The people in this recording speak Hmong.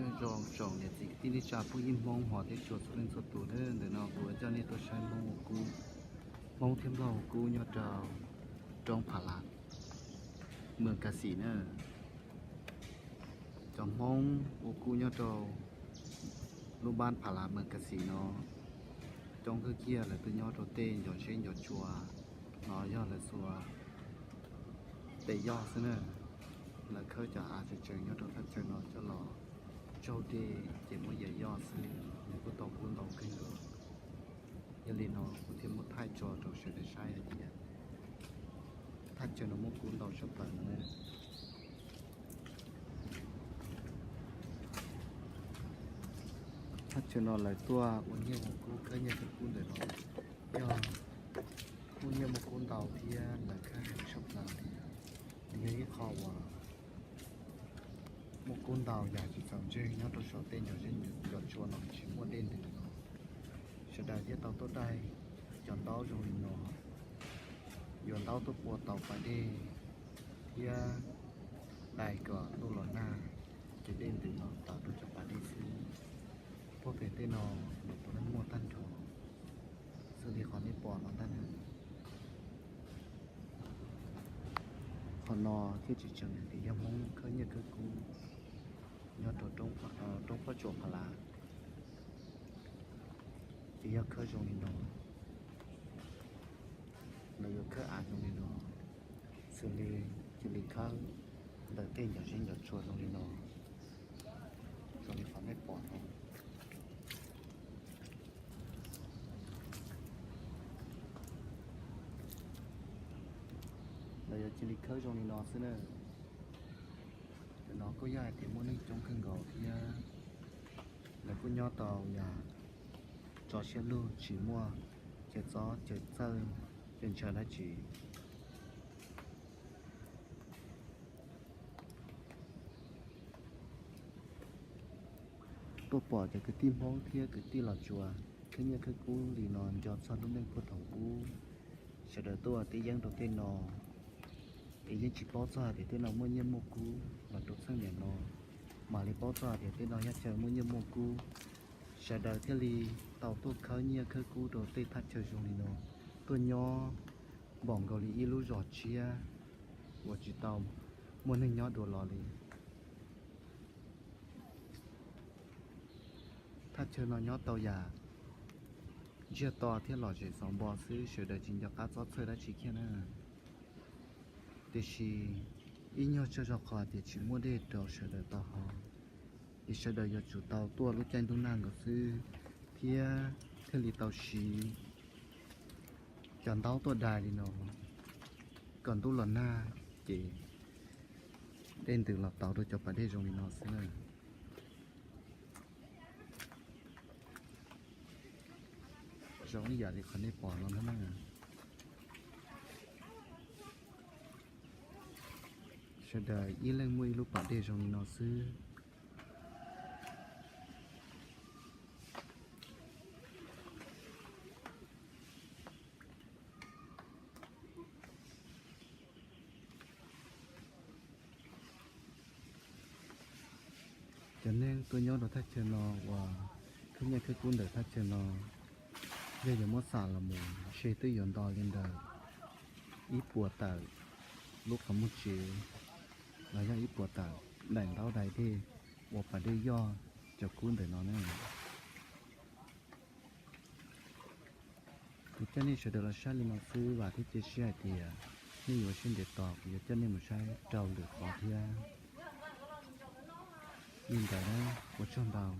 Nyob zoo tsoom niam txiv kwv tij neej tsa phooj ywg Hmoob hmov thiab tshua txhua leej txhua tus na, ntawm no kuv ua coj nej tuaj saib Hmoob ua kub, Hmoob thiab Nplog ua kub nyob rau roob Pha Las, moos Kas Xim na. Cov Hmoob ua kub nyob rau lub npab Pha Las moos Kas Xim no coob kawg kiag, lawv tuaj nyob rau tej ncov zeb ncov tsua no yog lawv txhua tes yog xwb na. Lawv khawb cov av tseem tseem nyob rau thaj chaw no coj los tsaug dej ces muab yam yoj xwb, nws kuj tau kub ntau kawg nkaus. Yog li no kuv thiaj muab thaij tso rau sawv daws saib hais tias thaj chaw no muaj kub ntau tshaj plaws no. Thaj chaw no lawv tuaj ua nyiaj ua kub khawb nyiaj khawb kub ntawm no yog muaj nyiaj muaj kub ntau thiab lawv khawb heev tshaj plaws. Nws yog ib qho uas muaj kub ntau yam tsis txaus ntseeg nyob rau saum tej ncov zeb ncov tsua no tsis muaj dej ntws no. Sawv daws thiaj tau tuaj daig cov ntaub zoo li no, yuav ntaub tuaj pua tau pas dej thiab daig kom ntuj los nag ces dej ntws los tawm rau cov pas dej xwb. Puag pem tej no nws puav leej muaj tag nrho, xws li qhov nej pom no ntag na. Qhov no thiaj tsis tseem hais tias yog Hmoob khawb nyiaj khawb kub nyob rau roob Pab Tsuas Pha Las, ces yog khawb zoo li no, lawv yuav khawb av zoo li no, xws li cia li khawb ntawm tej ncov zeb ncov tsua zoo li no, zoo li qhov nej pom no. Lawv yuav cia li khawb zoo li no xwb na. Ntawm no kuj yog hais tias muaj neeg coob kawg nkaus thiab lawv kuj nyob tau yam tso siab lug tsis muaj chaw txob chaw txawj chaw ntshaw dab tsi. Tuaj pom cov kwv tij Hmoob thiab kwv tij Los Tsuas khawb nyiaj khawb kub li no nco txog lub neej puag thaum ub. Sawv daws tuaj ua tib yeeb rau tej no es yeej tsis paub txog hais tias tej no muaj nyiaj muaj kub los rau txheej niam no, mam li paub txog hais tias tej no yog chaw muaj nyiaj muaj kub. Sawv daws thiaj li tau tuaj khawb nyiaj khawb kub rau tej thaj chaw zoo li no, tuaj nyob npaum nkaus li ib lub zos tshiab uas tsis tau muaj neeg nyob dua los li. Thaj chaw no nyob tau yam ntsiag to thiab lom zem xov npo xwb, sawv daws tsis nco qab txob txhawj dab tsi kiag na. Tiam sis ib nyuag tsawg zog qhov tias tsis muaj dej rau sawv daws tau haus, es sawv daws yuav tsum tau tuaj lub caij ntuj nag nkaus xwb thiab thiaj li tau siv cov ntaub tuaj dai li no kom ntuj los nag ces dej ntws los tauv rau cov pas dej zoo li no xwb na. Zoo ib yam li qhov nej pom no na. Sawv daws ib leeg muaj ib lub pas dej zoo li no xwb. Cov neeg tuaj nyob rau thaj chaw no uas khawb nyiaj khawb kub ntawm thaj chaw no, yog yuav muab xam los mus ntshe twb yuav nto li ntawm ib puas tawm lub qhov muag tsev los yog ib puas tawm daim ntaub dai dej ua pas dej yoj cov kub ntawm no ne. Kuv coj nej sawv daws los saib li no xwb, vam thiab cia siab hais tias nej yuav ua siab ntev tos kuv yuav coj nej mus saib rau lwm qhov thiab. Li ntawd, ua tsaug ntau.